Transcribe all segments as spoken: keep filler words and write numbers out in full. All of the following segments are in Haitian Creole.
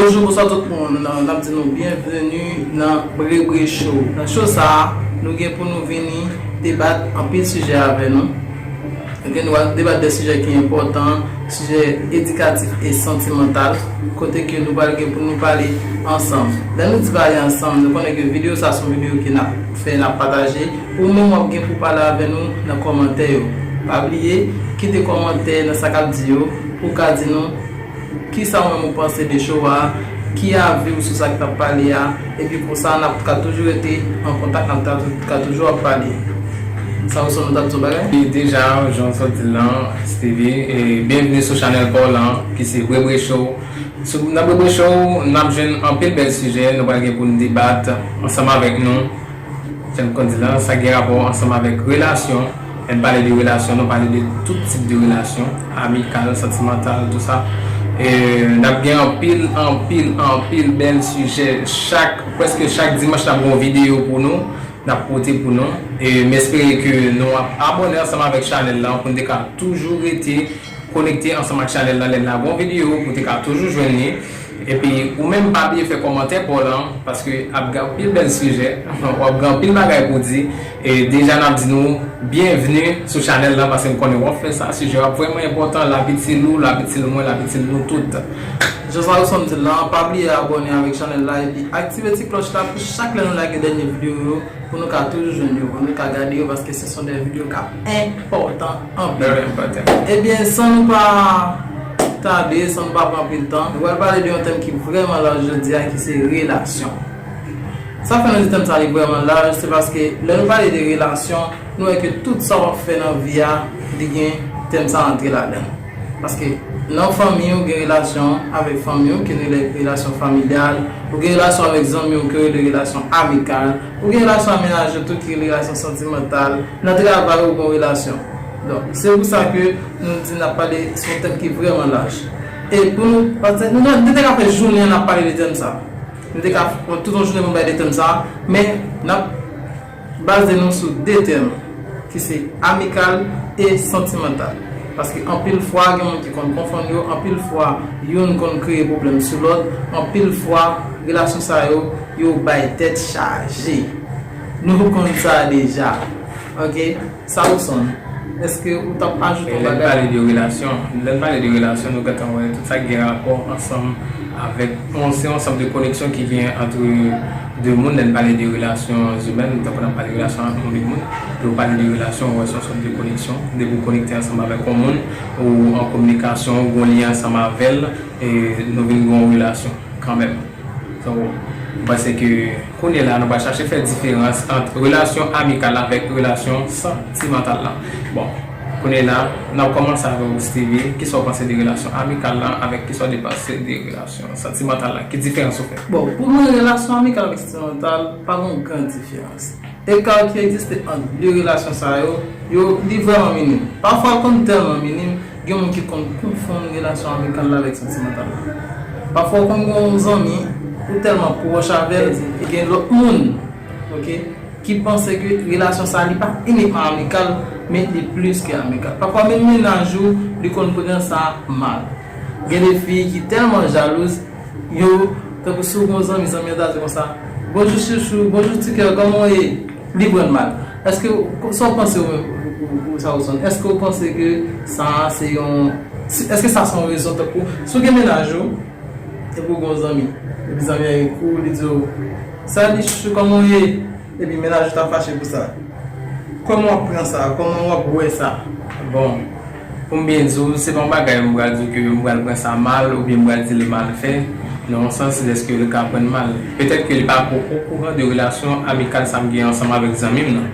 Bonjou, bonswa tout moun. N ap di nou byenveni nan Brebre Show. Nan show sa a, nou gen pou nou vini debat anpil sijè avè nou. Ok, nou pral debat de sijè ki enpòtan, sijè edikatif e santimantal, kote ke nou pral gen pou nou pale ansanm. Lè nou di pale ansanm, nou konnen ke videyo sa se yon videyo ke n ap fè, n ap pataje. Ou menm w ap gen pou pale avè nou nan kòmantè yo. Pa bliye, kite kòmantè nan sa k ap di yo, pou w ka di nou kisa ou menm ou panse de show a, ki avi ou sou sa k t ap pale a, epi konsa n ap ka toujou rete an kontak, n ap ta- ka toujou ap pale. Sa ou sou nou t ap di yon bagay? E deja, jan w sot di l lan, Stevie, e byenveni sou chanèl pa w lan, ki se Brebre Show. Sou, nan Brebre Show, n ap jwenn anpil bèl sijè, nou pral gen pou n debat ansanm avèk nou. Jan m konn di l lan, sa gen rapò ansanm avèk relasyon. Lè n pale de relasyon, nou pale de tout tip de relasyon, amikal, santimantal, tou sa. E n ap gen anpil, anpil, anpil bèl sijè. Chak, prèske chak dimanch, n ap gen yon videyo pou nou, n ap pote pou nou. E m espere ke nou ap abòne ansanm avèk chanèl lan pou n te ka toujou rete konekte ansanm ak chanèl lan lè n lage yon videyo pou w te ka toujou jwenn li. Epi ou menm pa bliye fè kòmantè pa w lan, paske ap gen anpil bèl sijè, w ap gen anpil bagay pou w di. E deja n ap di nou byenveni sou chanèl lan, paske m konnen w ap fè sa, sijè yo ap vrèman enpòtan, l ap itil ou, l ap itil mwen, l ap itil nou tout. Jan sa Wilson di l lan, pa bliye abòne avèk chanèl la epi aktive ti klòch la pou chak lè nou lage dènye videyo yo, pou nou ka toujou jwenn yo, pou nou ka gade yo, paske se son de videyo k ap enpòtan anpil. Very important. Ebyen, san nou pa tade, san nou pa pran anpil tan, nou pral pale de yon tèm ki vrèman laj jodi a, ki se relasyon. Sa fè nou di tèm sa li vrèman laj, se paske lè nou pale de relasyon, nou wè ke tout sa w ap fè nan vi a, li gen tèm sa antre ladan l. Paske nan fanmi w gen relasyon avèk fanmi w, ki rele relasyon familyal, ou gen relasyon avèk zanmi w, ki rele relasyon amikal, ou gen relasyon ak mennaj ou tou, ki rele relasyon santimantal, nan travay ou gen relasyon. Donk, se pou sa ke nou di n ap pale sou yon tèm ki vrèman laj. E pou nou, paske nou, nou te ka fè jounen an n ap pale de tèm sa. Nou te ka pran tout yon jounen pou n pale de tèm sa, men n ap baze nou sou de tèm, ki se amikal e santimantal. Paske anpil fwa, gen moun ki konn konfonn yo, anpil fwa, youn konn kreye pwoblèm sou lòt, anpil fwa, relasyon sa yo, yo bay tèt chaje. Nou konn sa deja. Ok? Sa ou sonn? Èske ou t ap ajoute yon bagay? Lè n pale de relasyon, lè n pale de relasyon, nou gentan wè tout sa ki gen rapò ansanm avèk, bon, se yon ansanm de koneksyon ki gen ant de moun. Lè n pale de relasyon imèn, tankou n ap pale relasyon ant moun e moun, lè w pale de relasyon, ou wè se yon sòt de koneksyon. Depi w konekte ansanm avèk yon moun, ou an kominikasyon, ou gen yon lyen ansanm avè l, e nou vin gen yon relasyon kanmenm. So, m panse ke kounye la, nou pral chache fè diferans ant relasyon amikal avèk relasyon santimantal la. Bon, kounye la, n ap kòmanse avè w, Stevie. Kisa w panse de relasyon amikal la avèk kisa w te panse de relasyon santimantal la? Ki diferans ou fè? Bon, pou mwen, relasyon amikal avèk santimantal, pa gen yon gran diferans. Eka ki egziste ant de relasyon sa yo, yo, li vrèman minim. Pafwa, l konn tèlman minim, gen moun ki konn konfonn relasyon amikal la avèk santimantal la. Pafwa, w konn gen yon zanmi, ou tèlman pwòch avè l, e gen lòt moun, ok, ki panse ke relasyon sa, li pa inikman amikal, men li plis ke amikal. Pafwa, menm mennaj ou, li konn pran sa mal. Gen de fi ki tèlman jalouz, yo, tankou si w gen yon zanmi, zanmi an ta di konsa, "Bonjou chouchou, bonjou ti kè, kòman w ye?" Li pran l mal. Èske, sa w panse ou menm, ou, ou, ou, sa w sonn? Èske w panse ke sa se yon, si, èske sa se yon rezon tankou, si w gen mennaj ou, epi w gen yon zanmi, epi zanmi an ekri w, li di w, "Salut chouchou, kòman w ye?" Epi mennaj ou ta fache pou sa. Kòman w ap pran sa? Kòman w ap wè sa? Bon, pou m byen di w, se pa yon bagay m pral di w ke m pral pran sa mal oubyen m pral di li mal fè, nan yon sans, dèske li ka pran l mal. Petèt ke li pa ko okouran de relasyon amikal sa m gen ansanm avèk zanmi m nan.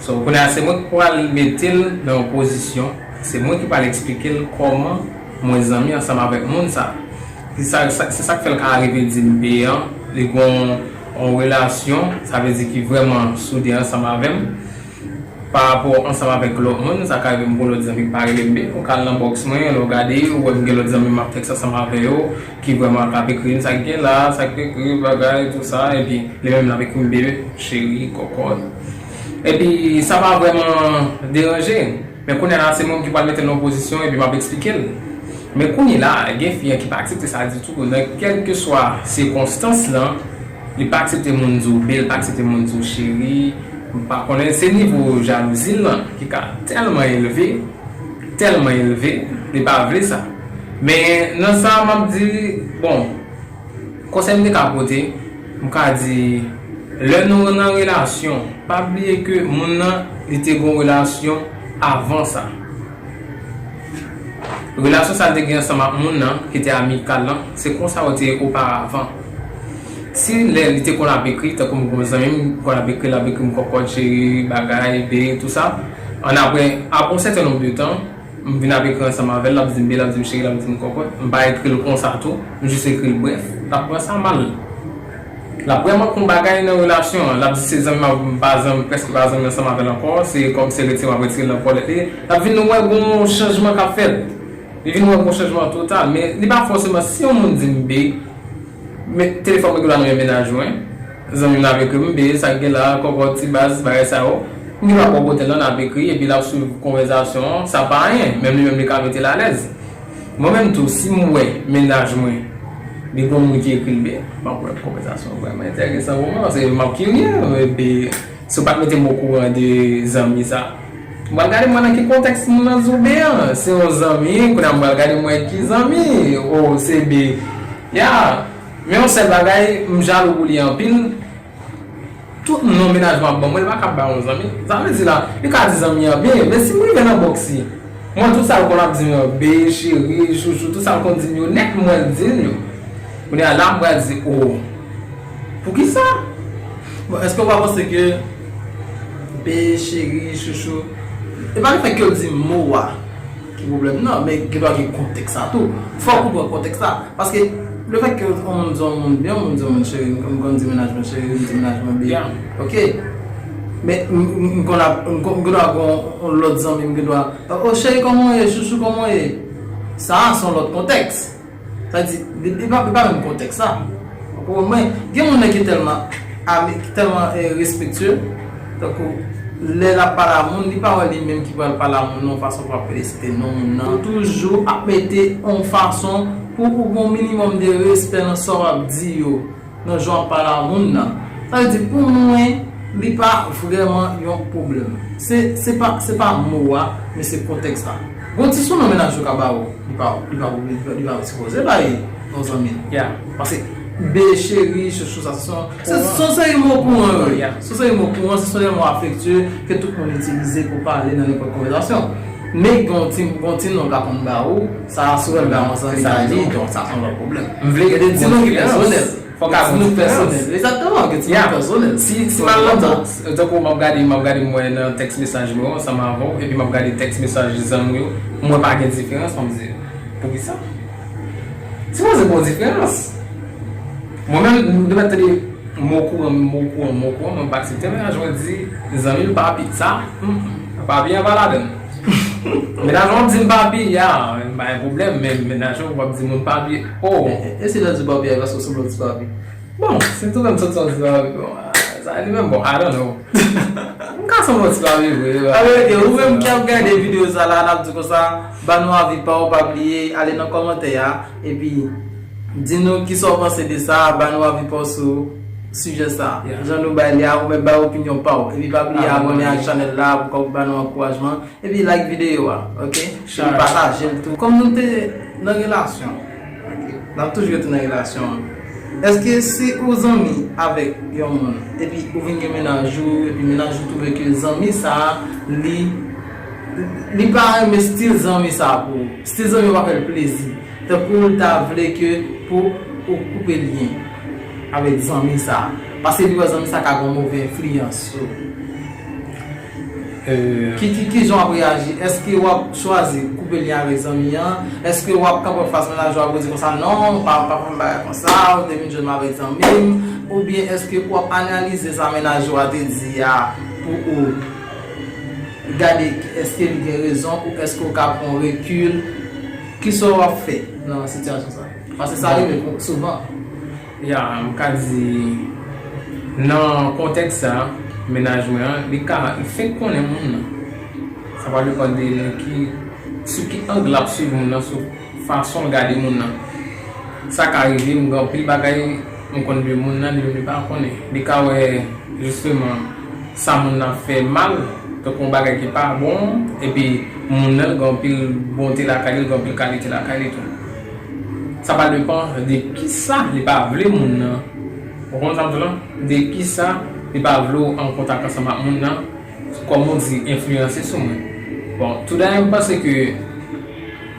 So, kounye a, se mwen ki pral mete l nan yon pozisyon, se mwen ki pral eksplike l kòman mwen zanmi ansanm avèk moun sa. Se sa, sa, se sa k fè l ka rive di m B an, li gon yon relasyon, sa vle di ki vrèman soude ansanm avè m. Pa rapò ansanm avèk lòt moun, sa ka rive m gon lòt zanmi k pa rele m B, ou ka al nan box mwen, lè w gade, ou wè m gen lòt zanmi m ap tèks ansanm avè yo, ki vrèman k ap ekri m sa k gen la, sa k ekri, bagay, tou sa, epi li menm l ap ekri m B, cheri, kòkòt. Epi sa pa vrèman deranje m. Men kounye a la, se mwen ki pral mete l nan yon pozisyon epi m ap eksplike l. Men kounye la, gen fi an ki pa aksepte sa ditou, nan kèlkeswa sikonstans lan, li pa aksepte moun di w bè, li pa aksepte moun di w cheri, m pa konnen, se nivo jalouzi l lan ki ka tèlman elve, tèlman elve, li pa vle sa. Men nan sa, m ap di, bon, konsèy m te ka pote, m ka di, lè nou nan relasyon, pa bliye ke moun nan, li te gon relasyon avan sa. Relasyon sa l te gen ansanm ak moun nan, ki te amikal lan, se konsa yo te ye oparavan. Si lè li te konn ap ekri, tankou m gon zanmi m, konn ap ekri, l ap ekri m kòkòt, cheri, bagay, bebe, tout sa. An apre, apre yon sèten nonb de tan, m vin ap ekri ansanm avè l, l ap di m bebe, l ap di m cheri, l ap di m kòkòt. M pa ekri l konsa tou, m jis ekri l brèf. L ap pran sa mal. L ap vrèman pran bagay nan relasyon an. L ap di se zanmi m, m pa zanmi, prèske pa zanmi ansanm avè l ankò. Se kòm se retire m ap retire l nan kòlèt li. L ap vin wè gon chanjman k ap fèt. Li vin wè gon chanjman total. Men li pa fòseman, si yon moun di m bebe, men telefòn mwen gen dwa nan men mennaj mwen. Zanmi m nan ap ekri m bebe, sa k gen la, kòkòt, ti baz, bagay sa yo. M gen dwa pran kote l nan ap ekri, epi l ap swiv konvèsasyon an, sa pa anyen. Menm li menm li ka mete l alèz. Mwen menm tou, si m wè mennaj mwen, li gon moun ki ekri l bebe, m ap wè konvèsasyon vrèman enteresan pou mwen, paske m ap kirye, epi si w pa t mete m okouran de zanmi sa, m pral gade mwen nan ki kontèks moun nan di w bebe an. Se yon zanmi, kounye a m pral gade mwen ki zanmi, o, se bebe. Ya, men yon sèl bagay, m jalou pou li anpil. Tout non mennaj mwen ap ban mwen, li pa kab ba yon zanmi. Sa vle di la, li ka di zanmi an byen, men si m rive nan bòks li, mwen tout sa l konn ap di m yo, bebe, cheri, chouchou, tout sa l konn di m yo nèt, m wè l di m yo. Kounye a la, m pral di, o, poukisa? Bon, èske w pa panse ke bebe, cheri, chouchou, e pa lefèt ke l di mo a ki pwoblèm nan, men gen dwa gen kontèks la tou. Fò w konprann kontèks la. Paske lefèt ke yon moun di yon moun byen, yon moun di yon moun cheri, m, m konn di mennaj mwen cheri, m di mennaj mwen bebe. Ok. Men m, m, m konn ap, m konn, m gen dwa gen yon, yon lòt zanmi, m gen dwa, o cheri, kòman w ye? Chouchou, kòman w ye? Sa a se yon lòt kontèks. Sa di, li, li pa, li pa menm kontèks la. Ou konprann mwen? Gen moun nan ki tèlman ame, ki tèlman, eh, respektye, tankou lè l ap pale a moun, li pa wè li menm ki pral pale a moun nan yon fason pou ap felisite non moun nan. Toujou ap mete yon fason pou ou gen yon minimòm de respè nan sa w ap di yo, nan jan w ap pale a moun nan. Sa vle di, pou mwen, li pa vrèman yon pwoblèm. Se, se pa, se pa mo a, men se kontèks la. Gon ti sonon mennaj ou ka ba ou, li pa, li pa, li pa, li pa sipoze bay yon zanmi l. Paske bebe, cheri, chouchou, sa se yon, se, se yon seri mo kouran yo ye. Se yon seri mo kouran, se yon seri mo afektye ke tout moun itilize pou pale nan nenpòt konvèsasyon. Men gon ti, gon ti non l ka konn ba ou, sa a si w wè l bay yon zanmi, sa di, donk sa se yon lòt pwoblèm. M vle gen de ti non ki pèsonèl. Fòk ap gen diferans. Egzakteman, gen ti non pèsonèl. Si, si m al nan bòks, tankou m ap gade, m ap gade m wè nan tèks mesaj mwen yo ansanm avè w, epi m ap gade tèks mesaj zanmi w yo, m wè pa gen diferans, m ap di, poukisa? Sipoze gen yon diferans. Mwen menm, m te mèt tande mo kouran, mo kouran, mo kouran, mwen pa aksepte mennaj mwen di zanmi l papi. Sa, mm, mm, papi an pa ladann. Mennaj mwen di m papi, ya, m pa gen pwoblèm, men mennaj mwen p ap di moun papi. Oh. E, e, e si lè l di papi a, e paske w sanble yon ti papi? Bon, si tou menm sot sot ti papi, bon, sa li menm, bon, I don't know. M ka sanble yon ti papi vre. Alò, ok, ou menm ki ap gade videyo sa la, n ap di konsa, ba nou avi pa w, pa bliye, ale nan kòmantè a, epi di nou kisa w panse de sa, ba nou avi pa w sou sijè sa. Jan nou bay li a, ou menm bay opinyon pa w. Epi pa bliye abòne ak chanèl la pou kapab ba nou ankourajman. Epi like videyo a, ok? Epi pataje l tou. Kòm nou te nan relasyon, ok? N ap toujou rete nan relasyon an. Èske si ou zanmi avèk yon moun, epi ou vin gen mennaj ou, epi mennaj ou twouve ke zanmi sa a, li, li pa renmen stil zanmi sa a pou ou, stil zanmi ou pa fè l plezi, tankou l ta vle ke pou ou koupe lyen avèk zanmi sa a, paske li wè zanmi sa a ka gen yon move enfliyans sou ou. Ki, ki, kijan w ap reyaji? Èske w ap chwazi koupe lyen avèk zanmi an? Èske w ap kanpe anfas mennaj ou a pou di konsa, non, pa, pa fè m bagay konsa, ou te vin jwenn m avèk zanmi m? Oubyen èske w ap analize sa mennaj ou a te di a pou ou gade èske li gen rezon ou èske w ka pran rekil? Kisa w ap fè nan sitiyasyon sa? Paske sa rive souvan. Ya, m ka di, nan kontèks sa, mennaj mwen an, li ka fenk konnen moun nan. Sa va depann de nan ki, sou ki ang l ap swiv moun nan, sou fason l gade moun nan. Sa ka rive, m gen anpil bagay m konn de moun nan, li menm li pa konnen. Li ka wè, jisteman, sa moun nan ap fè mal, tankou yon bagay ki pa bon, epi moun nan gen anpil bonte lakay li, gen anpil kalite lakay li tou. Sa va depann de kisa li pa vle moun nan. Ou konn sa m di w lan? De kisa li pa vle w an kontak ansanm ak moun nan, kòm ou di, enfliyanse sou mwen. Bon, toudayè, m panse ke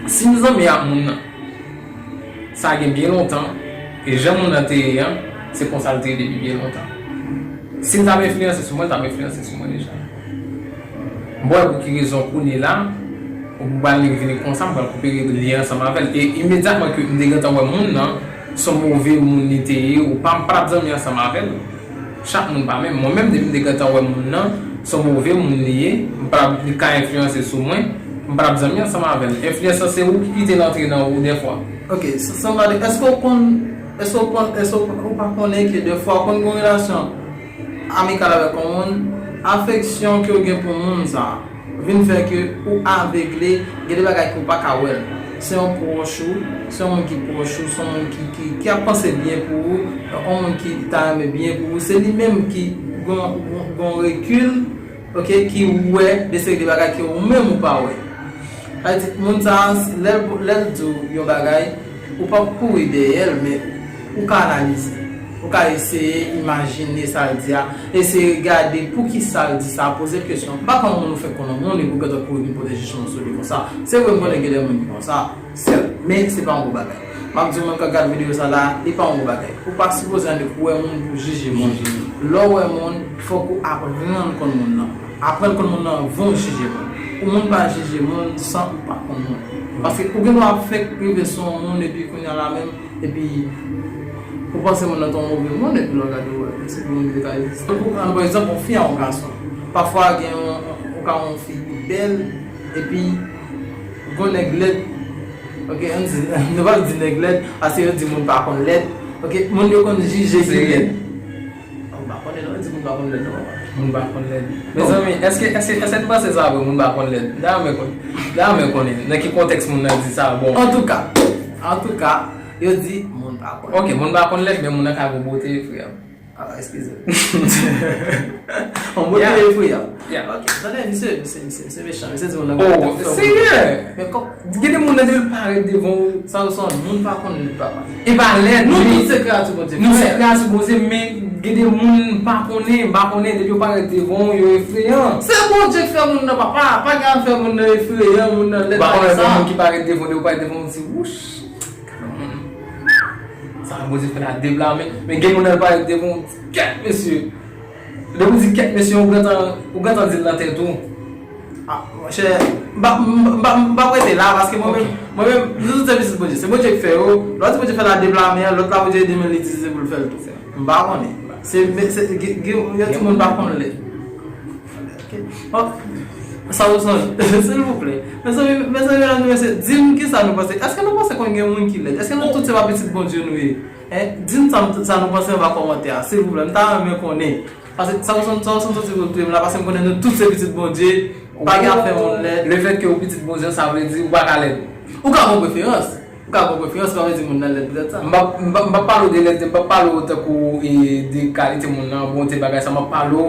si m zanmi ak moun nan, sa gen byen lontan, e jan moun nan te ye an, se konsa l te ye depi byen lontan. Si l t ap enfliyanse sou mwen, l t ap enfliyanse sou mwen deja. M pa wè pou ki rezon kounye la, ou pral vini konsa, m pral koupe lyen ansanm avè l. E imedyatman ke m te gentan wè moun nan, se yon move moun li te ye, ou pa, m pa t ap zanmi ansanm avè l. Chak moun pa menm. Mwen menm, depi m te gentan wè moun nan, se yon move moun li ye, m pa t ap, li ka enfliyanse sou mwen, m pa t ap zanmi ansanm avè l. Enfliyans lan, se ou ki kite l antre nan ou dèfwa. Ok, s- somebody, èske w konn, èske w konn, èske w, ou pa konnen ke dèfwa w konn gen yon relasyon amikal avèk yon moun, afeksyon ke w gen pou moun sa a vin fè ke ou avegle, gen de bagay ke w pa ka wè l. Se yon pwòch ou, se yon moun ki pwòch ou, se yon moun ki, ki, ki ap panse byen pou ou, yon moun ki ta renmen byen pou ou, se li menm ki gon, gon, gon rekil, ok, ki wè de seri de bagay ke ou menm ou pa wè. Sa vle di, moun sa a, lè l, lè l di w yon bagay, ou p ap kouri dèyè l, men ou ka analize. Ou ka eseye imajine sa l di a, eseye gade poukisa l di sa, poze kesyon. M pa konn moun ou fèk konn yon moun epi w gentan kouri vin pote jijman sou li konsa. Se vre, m konnen gen de moun ki konsa, sèt, men se pa yon bon bagay. M ap di w menm k ap gade videyo sa la, li pa yon bon bagay. Ou pa sipoze annik wè moun pou w jije moun. Lè w wè moun, fòk ou aprann konn moun nan. Aprann konn moun nan anvan w jije moun. Yon moun pa jije moun san ou pa konn moun. Paske ou gen dwa ap fèk rive sou yon moun epi kounye a la menm, epi ou panse moun nan te yon move moun, epi lè w gade w wè se pou moun ki te ka egziste. Tankou, ann pran egzanp, yon fi ak yon gason. Pafwa gen yon, ou ka wè yon fi ki bèl, epi gon nèg lèd. Ok, ann di, nou pa di nèg lèd, paske yo di moun pa konn lèd. Ok, moun yo konn jije ki lèd. Moun pa konnen non, di moun pa konn lèd non, papa. Moun pa konn lèd. Mezanmi, èske, èske, èske n panse sa vre, moun pa konn lèd? M ta renmen konn, m ta renmen konnen nan ki kontèks moun nan di sa, bon. Antouka, antouka, yo di moun pa konn. Ok, moun pa konn lèd, men moun nan ka gon bote, frè. Ah, eskize. Yon bote, yeah, frè. Yeah. Ok, tande, misye, misye, misye, misye mechan, misye di moun nan. Oh, Senyè! Men kòm Gen de moun nan depi l parèt devan w. Sa yo se yon moun pa konn lèd, papa. E pa lèd, nou tout se kreyati Bondye, nou se frè. Kreyati Bondye, men gen de moun pa konnen, pa konnen, depi yo parèt devan w, yo efreyan. Se Bondye k fè moun nan, papa. Pa gen afè moun nan efreyan, moun nan lèd, pa gen sa. Ou pa konnen moun ki parèt devan w, depi yo parèt devan w, ou di, wouch, gade moun nan. Sa Bondye fè la deblame, men gen moun nan parèt devan w, kèt, mesye. Lè ou di kèt mesye, ou gentan, ou gentan di l nan tèt ou. Ah, monchè, m pa, m pa, m pa, m pa prete la, paske mwen menm, ok, mwen menm, nou tout se pitit Bondye. Se Bondye ki fè yo. Lè w di Bondye fè la deblame an, lòt la Bondye ede men l itilize pou l fè l tou. M pa konnen. Se, se, gen, gen, gen timoun pa konn lè. Ok. Bon, sa ou sonje, silvouplè. Mezanmi, mezanmi, medam, mesye, di m kisa nou panse. Èske nou panse konn gen moun ki lèd? Èske nou tout se pa pitit Bondye nou ye? Hein? Di m sa, sa nou panse anba kòmantè a, silvouplè. M ta renmen konnen. Paske sa w santi, sa w santi pou touye m la, paske m konnen nou tout se pitit Bondye. Pa gen afè moun lèd. Lefètke ou pitit Bondye, sa vle di ou pa ka lèd. Ou ka gon preferans. Ou ka gon preferans, sa vle di moun nan lèd poutèt sa. M p ap, m p ap, m p ap pale w de lèdte, m p ap pale w tankou, e, de kalite moun nan, bonte bagay sa, m ap pale w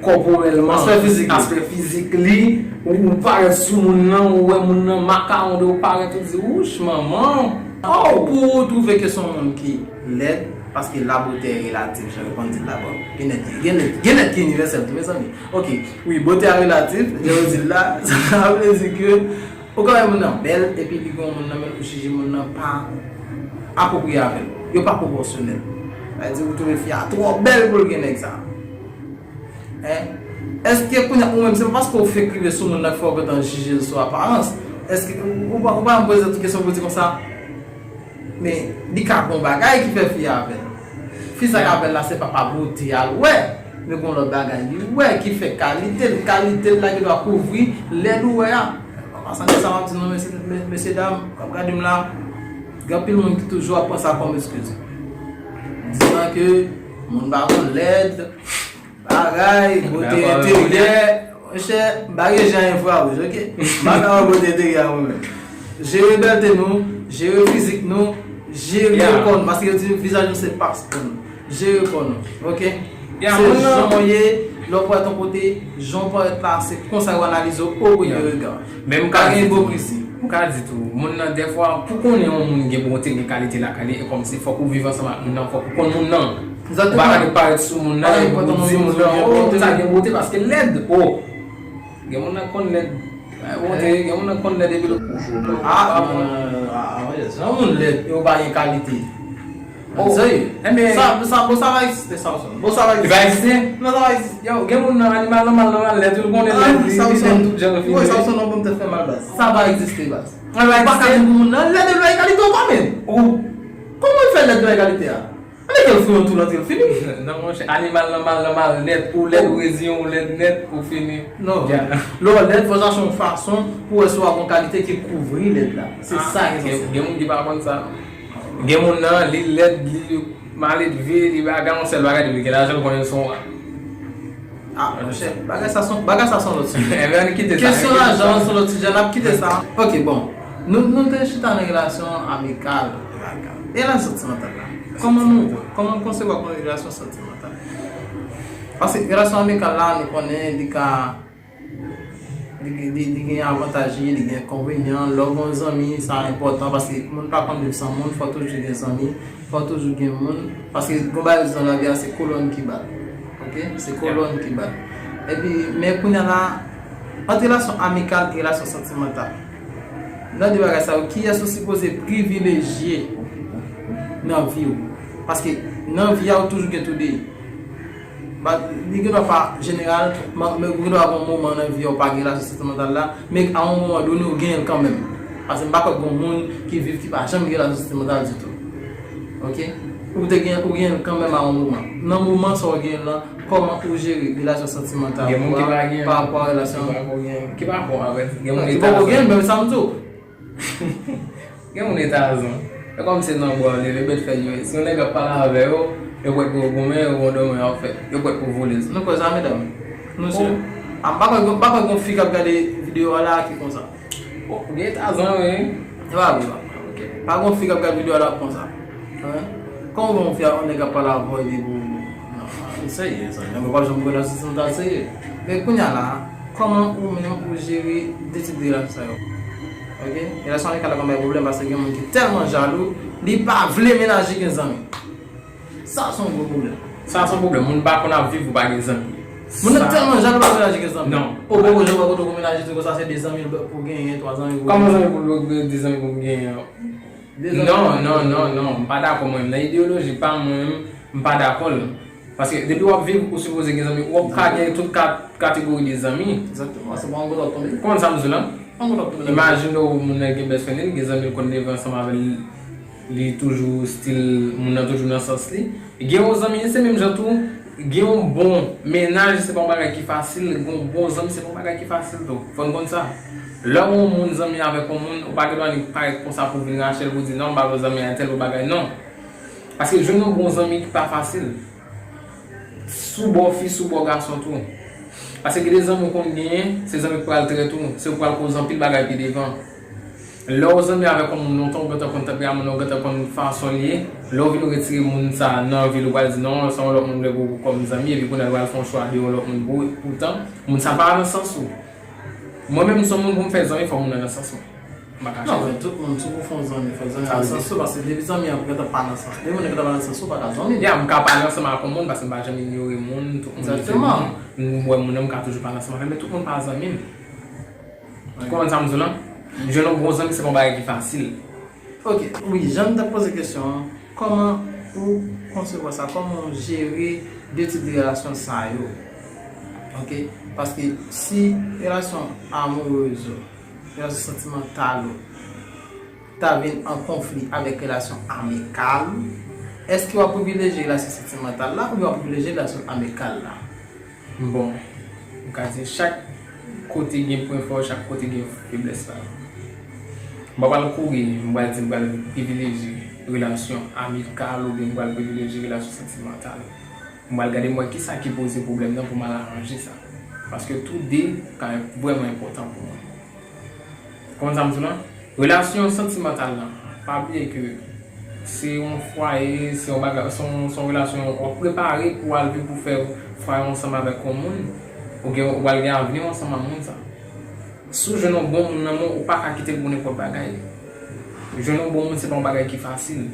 kòporèlman. Aspè fizik li. Aspè fizik li, ou, ou parèt sou moun nan, ou wè moun nan makawon de ou parèt, ou di, wouch, manman. Oh! Pou ou twouve ke se yon moun ki lèd, paske la beauté est relative, jan yo konn di l la, bon, gen lèd, gen lèd, gen lèd ki inivèsèl tou, mezanmi. Ok, wi, bote a relatif, jan yo di l la, sa vle di ke ou ka wè moun nan bèl, epi li gen yon moun nan men l, ou jije moun nan pa apwopriye avè l. Yo pa pwopòsyonèl. Sa vle di ou twouve fi a twò bèl pou l gen nèg sa. Hein? Èske kounye a ou menm, se pa paske ou fenk rive sou moun nan k fè w gentan jije l sou aparans? Èske ou, ou pa, ou pa janm poze tèt ou kesyon pou di konsa, men li ka gon bagay ki fè fi a avè l. Fi sa k avè l la, se pa pa bote a l wè, men gon lòt bagay li wè ki fè kalite l, kalite l la ki dwa kouvri lèd ou wè a. An pasan de sa m ap di nou, mesye, me-, mesye dam k ap gade m la, gen anpil moun ki toujou ap pran sa kòm eskiz. Di nan ke moun pa konn lèd, bagay, bote enteryè. Monchè, m pa gen je a enfrawouj, ok? M pa ka wè bote enteryè a mwen menm. Jere bèlte nou, Jere fizik nou, jere kò nou, paske yo di vizaj nou se paspò nou. Jere kò nou, ok? Se jan w ye, lè w parèt yon kote, jan w parèt la, se konsa yo analize w au premier regard. Men m ka di tou, m ka di tou, moun nan dèfwa, pou konnen yon moun gen bonte, gen kalite lakay li, e kòmsi fòk ou viv ansanm ak moun nan, fòk ou konn moun nan. Ou pa ka parèt sou moun nan, epi ou di moun nan, oh, moun sa gen bonte paske lèd, oh. Gen moun nan konn lèd. Gen moun nan konn lèd epi l. Ah, ah, ah, jan moun lèd, yo pa gen kalite. Oh, serye? Sa, sa, bon, sa va egziste, Samson. Bon, sa va egziste. Li va egziste? Non, sa va egziste. Yo, gen moun nan animal nòmal, nòmal, lèd, ou konnen lèd, li, li lèd tout jan, fini. Samson, non, bon, m te fè mal, baz. Sa va egziste, baz. Ou pa ka di pou moun nan lèd, epi l pa gen kalite, ou pa menm. Kòman l fè lèd, l pa gen kalite a? Ann, ke l fè yon tou l antre l fini. Non, monchè, animal nòmal, nòmal, nèt. Ou lèd, ou reziyen, ou lèd nèt, ou fini. Non. Lè w lèd, fò w chache yon fason pou w wè si w ap gen yon kalite ki kouvri lèd la. Se sa ki gen, gen moun ki pa konn sa. Gen moun nan, li lèd, li maledve, li bagay, yon sèl bagay, depi gen lajan, l konnen l se yon wa. Ah, monchè, bagay sa se yon, bagay sa se yon lòt sijè. Ebyen, ann kite sa. Kesyon lajan se yon lòt sijè, n ap kite sa. Ok, bon. Nou, nou te chita nan relasyon amikal, e relasyon santimantal la. Kòman nou, kòman w konsevwa yon relasyon santimantal? Paske relasyon amikal la, nou konnen, li ka, li, li, li gen avantaj li, li gen enkonvenyan. Lè w gen yon zanmi, sa enpòtan, paske moun pa konn viv san moun, fò toujou gen zanmi. Fò toujou gen moun, paske gon bagay yo di nan lavi a, se kolòn ki bat. Ok? Se kolòn ki bat. Epi, men kounye a la, ant relasyon amikal e relasyon santimantal, nan de bagay sa yo, kiyès ou sipoze privilejye nan vi w? Paske nan vi a, ou toujou gen tou de. Ba, li gen dwa pa jeneral, men, men ou gen dwa gen yon moman nan vi a ou pa gen relasyon santimantal la, men a yon moman done ou genyen l kanmenm. Paske m pa kwè gen yon moun ki viv ki pa janm gen relasyon santimantal ditou. Ok? Ou te gen, ou genyen l kanmenm a yon moman. Nan moman sa ou genyen l lan, kòman ou jere relasyon santimantal ou a pa rapò a relasyon. Ki pa gen, ki pa gen, men sa m di w. Gen moun etazan. E kòm se nan bwa w ye, le bèt fè yo ye. Si yon nèg ap pale avè yo, yo prèt pou yo goumen, yo gon dòmi y ap fè. Yo prèt pou vole. Nou kwè sa, medam? Nou si? A, m pa kwè, m pa kwè gon fi k ap gade videyo a la ki konsa. Oh, gen etazan, wi. E pa vre, pa vre. Ok. Pa gon fi k ap gade videyo a la konsa. Hein? Kòman w wè yon fi, yon nèg ap pale avè w epi pou, non, serye, sa, nèg yo pa janm pran nan santimantal serye. Men kounye a la, kòman ou menm ou jere de tip de relasyon sa yo? Ok? Relasyon amikal la konn bay pwoblèm paske gen moun ki tèlman jalou, li pa vle mennaj li gen zanmi. Sa se yon gwo pwoblèm. Sa se yon pwoblèm. Moun pa konn ap viv pou pa gen zanmi. Moun nan tèlman jalou, pa vle mennaj li gen zanmi. Non. Ou poko janm wè kote ou mennaj li konsa, se de zanmi pou genyen, twa zanmi pou genyen. Kòman zanmi pou de zanmi pou genyen? Non, non, non, non, m pa dakò mwen menm. Nan ideyoloji pa m mwen menm, m pa dakò l. Paske depi w ap viv, ou sipoze gen zanmi. Ou ap ka gen tout kat, kategori de zanmi. Egzakteman, se pa yon kote w ap tonbe. Konprann sa m di w lan? Yon kote w ap tonbe. Imajine w, moun nan gen best friend li, li gen zanmi l konn leve ansanm avè l, li toujou still, moun nan toujou nan sans li. Gen yon zanmi, se menm jan tou, gen yon bon mennaj, se pa yon bagay ki fasil, gen yon bon zanmi, se pa yon bagay ki fasil tou. Fò n konn sa. Lè w yon moun zanmi avèk yon moun, ou pa gen dwa annik parèt konsa pou w vin rache l, pou w di, "Non, m pa vle zanmi a entèl pou bagay." Non. Paske jwenn yon bon zanmi ki pa fasil. Sou bò fi, sou bò gason tou. Paske gen de zanmi w konn genyen, se zanmi k pral trèt ou, se ou k pral koz anpil bagay pi devan. Lè w zanmi avèk yon moun lontan, ou gentan konn tanperaman l, ou gentan konn fason l ye. Lè w vin retire moun sa a nan vi l, ou pral di, "Non, se yon lòt moun m vle pou, kòm zanmi," epi kounye a l pral fè yon chwa de yon lòt moun pou ou. Poutan, moun sa pa nan sans ou. Mwen menm, si yon moun pou m fè zanmi, fò moun nan nan sans mwen. M pa ka chanje. Non, men tout moun, si w pou fè yon zanmi, fò zanmi nan sans ou, paske depi zanmi an gentan pa nan sans, depi moun nan gentan pa nan sans ou, pa ka zanmi. Ya, m ka pale ansanm ak yon moun, paske m pa janm inyore moun, tout moun se moun. Egzakteman. M wè moun nan, m ka toujou pale ansanm avè l, men tout moun pa zanmi m. Ou konprann sa m di w lan? Jwenn yon bon zanmi, se pa yon bagay ki fasil. Ok, wi, jan m t ap poze kesyon an, kòman ou konsevwa sa? Kòman w jere de tip de relasyon sa yo? Ok, paske si relasyon amourez ou, relasyon santimantal ou, ta vin an konfli avèk relasyon amikal ou, èske w ap privilejye relasyon santimantal la oubyen w ap privilejye relasyon amikal la? Bon, m ka di chak kote gen pwen fò, chak kote gen feblès pa l. M pa pral kouri, m pral di m pral privilejye relasyon amikal oubyen m pral privilejye relasyon santimantal. M pral gade m wè kisa ki poze pwoblèm nan pou m al aranje sa. Paske tou de ka vrèman enpòtan pou mwen. Konprann sa m di w lan? Relasyon santimantal lan, Pa bliye ke se yon fwaye, se yon bagay, se yon, se yon relasyon w ap prepare pou w al viv, pou fè fwaye ansanm avèk yon moun, ou gen, ou pral gen avni ansanm ak moun sa. Si w jwenn yon bon moun nan men w, ou pa ka kite l pou nenpòt bagay. Jwenn yon bon moun, se pa yon bagay ki fasil.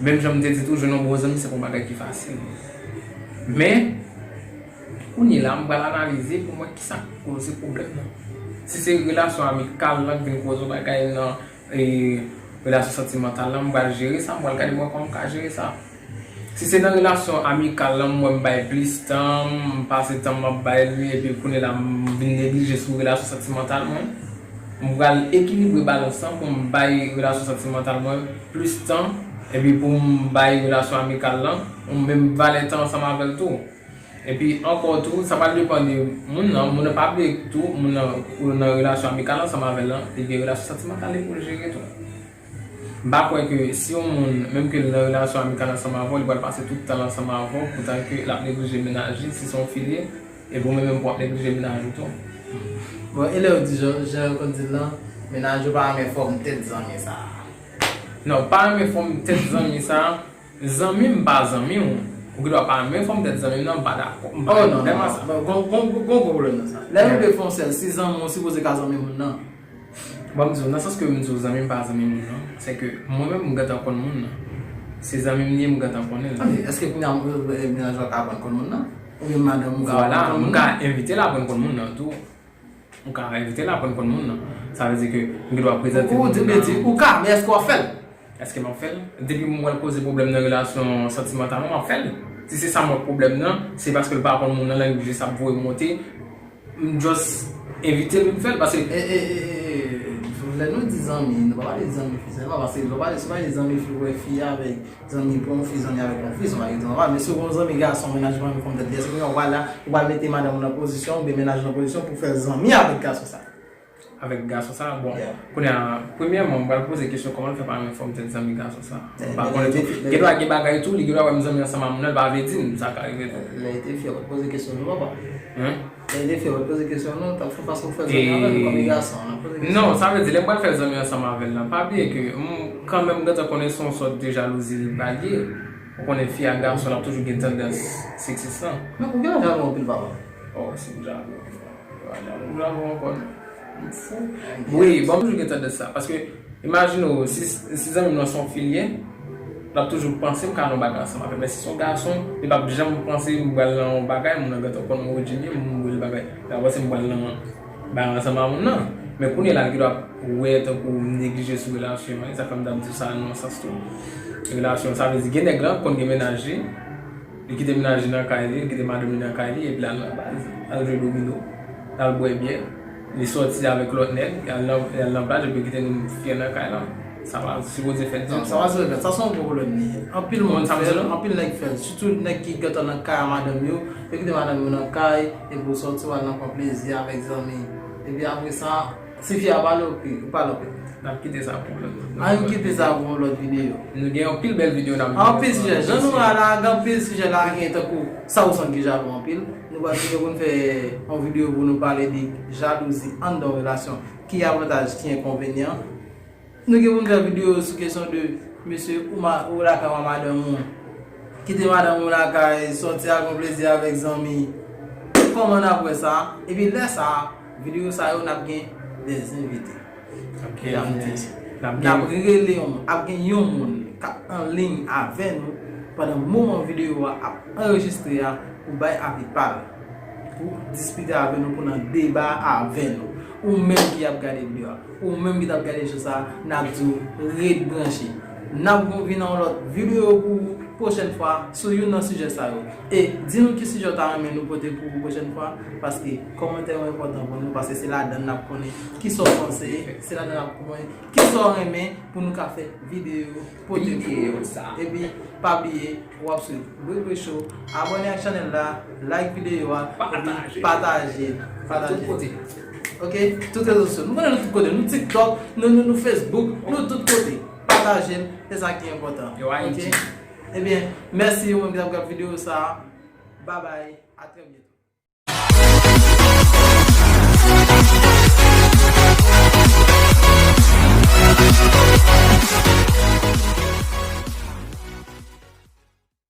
Menm jan m te di tou, jwenn yon bon zanmi, se pa yon bagay ki fasil. Men, kounye la, m pral analize pou m wè kisa k koze pwoblèm nan. Si se relasyon amikal lan k vin koze yon bagay nan, e, relasyon santimantal lan, m pral jere sa, m pral gade mwen kòman m ka jere sa. Si se nan relasyon amikal lan, m wè m bay plis tan, m pase tan m ap bay li, epi kounye la, m vin neglije sou relasyon santimantal mwen, m pral ekilibre balans lan pou m bay relasyon santimantal mwen plis tan, epi pou m bay relasyon amikal lan yon menm valè tan ansanm avè l tou. Epi ankò tou, sa pral depann de moun nan. Moun nan pa bliye tou, moun nan ou nan relasyon amikal ansanm avè l lan, li gen relasyon santimantal li pou l jere tou. M pa kwè ke si yon moun, menm ke l nan relasyon amikal ansanm avè w, li pral pase tout tan l ansanm avè w, poutan ke l ap neglije mennaj li, si se yon fi l ye, epi ou menm menm pou w ap neglije mennaj ou tou. Bon, e lè yo di, jan, jan yo konn di l lan, mennaj yo pa renmen fòm tèt zanmi sa a. Non, pa renmen fòm tèt zanmi sa a. Zanmi m pa zanmi w. Ou gen dwa pa renmen fòm tèt zanmi m nan, m pa dakò. M pa Oh, non, vrèman non. Sa. Bon, gon, gon, gon, gon pwoblèm nan sa. Lè nou Yeah. vle fè yon sèl, si zanmi w sipoze ka zanmi moun nan. Bon, m di w, nan sans ke m di w zanmi m pa zanmi moun nan, se ke mwen menm m gentan konn moun nan. Se zanmi m li ye, m gentan konnen l. Ah, men èske kounye a, eh, mennaj ou ka aprann konn moun nan? Oubyen madanm ou ka Vwala, aprann konn m moun ka nan? Envite l aprann konn moun nan tou. Ou ka envite l aprann konn moun nan. Sa vle di ke m gen dwa prezante Ou, ou moun di, nan. Ou di, ou ka, men èske w ap fè l? Èske m ap fè l? Depi m wè l koze pwoblèm nan relasyon santimantal mwen, m ap fè l. Si se sa m wè pwoblèm nan, se paske l pa konn moun nan, lè l jis ap voye monte, m just envite l pou m fè l, paske E, e, e, e, e, lè nou di zanmi, nou pa pale de zanmi fi sèlman, paske lè w pale, si w pale de zanmi fi, ou wè fi avèk zanmi pou yon fi, zanmi avèk yon fi, se yon bagay ki trè nòmal. Men si w gen yon zanmi gason, mennaj ou pa renmen fòm tèt li, èske kounye a ou pral la, ou pral mete madanm ou nan pozisyon, oubyen mennaj ou nan pozisyon pou fè zanmi avèk gason sa? Avèk gason sa, bon, Yeah. kounye a, premyèman, m pral poze kesyon, kòman l fè pa renmen fòm tèt zanmi gason sa? Eh, M pa men konnen li tou. te- Gen dwa gen bagay tou, li gen dwa wè m zanmi ansanm ak moun nan, li pa vle di m, sa ka rive tou. Lè li te fè, w poze kesyon, non, papa. Hein? Lè li te fè, w poze kesyon, non, t ap fè fason pou fè zanmi avè l, kòm li gason, w ap poze kesyon. Non, sa vle di, lè m pral fè zanmi ansanm avè l lan, pa bliye ke m, kanmenm, m gentan konnen se yon sòt de jalouzi li pral ye. Ou konnen fi ak gason, l ap toujou gen tandans seksis lan. Men ou gentan jalou anpil, papa. Oh, si m jalou anpil, papa. M jalou, m jalou ankò, non. M fou. Wi, bon, m toujou gen tandans sa. Paske, imajine w, si, si zanmi m nan se yon fi l ye, l ap toujou panse m ka nan yon bagay ansanm avè l. Men si se yon gason, li p ap janm panse m pral nan yon bagay, moun nan gentan konn m orijin li, m rele bagay. L ap panse m pral nan bagay ansanm ak moun nan. Men kounye a la, li dwe wè tankou m neglije sou relasyon an. E sa fè m t ap di w sa nan yon sans tou. Relasyon, sa vle di, gen nèg lan konn gen mennaj li, li kite mennaj li nan kay li, li kite madanm li nan kay li, epi l al nan baz, al jwe domino, l al bwè byè, li sòti avèk lòt nèg, y al nan, y al nan plaj, epi kite nou fè nan kay lan. Sa pa sipoze fèt Non, ditou. Sa pa sipoze fèt. Sa se yon gwo pwoblèm li ye. Anpil Ou moun konn sa m fè di l, la? Anpil nèg fè l, sitou nèg ki gentan nan kay a madanm yo, yo kite madanm yo nan kay, epi w sòti w al nan pran plezi avèk zanmi. Epi apre sa, si fi a pale, oke, ou pale, oke. N ap kite sa pou lòt. Ann kite sa pou yon lòt videyo. Nou gen anpil bèl videyo n ap Anpil sijè. Jan nou wè la, gen anpil sijè la, gen tankou sa ou santi ki jalou anpil. Nou pral kite pou n fè yon videyo pou nou pale de jalouzi anndan yon relasyon. Ki avantaj, ki enkonvenyan. Nou gen pou n fè videyo sou kesyon de mesye ou ma-, ou lakay ou a madanm ou. Kite madanm ou lakay, sòti al pran plezi avèk zanmi. Kòman n ap wè sa? Epi lè sa, videyo sa yo, n ap gen de envite. N ap gen N ap gen, n ap gen n ap rele yon moun, ap gen yon moun k ap an liy avè nou pandan moman videyo a ap anrejistre a pou bay avi pa l, pou diskite avè nou, pou nan deba avè nou. Ou menm ki ap gade videyo a, ou menm ki t ap gade cho sa, n ap di w ret branche. N ap vin nan yon lòt videyo pou ou pwochèn fwa sou youn nan sijè sa yo. E di nou ki sijè w ta renmen nou pote pou ou pwochèn fwa, paske kòmantè yo enpòtan pou nou, paske se ladan n ap konnen kisa w panse, se ladan n ap konnen kisa w renmen pou nou ka fè videyo pote pou ou. Videyo sa. Epi pa bliye, w ap swiv Bri Bri Show. Abòne ak chanèl la, like videyo a, epi Pataje. Pataje l. Pataje. Tout kote. Ok? Tout rezo sosyo. Nou konnen nou tout kote. Nou TikTok, nou, nou, nou Facebook, nou tout kote. Pataje l, se sa ki enpòtan. Yo, Ayiti. Ok? Ebyen, mèsi ou menm ki t ap gad videyo sa. Babay, a trè byento.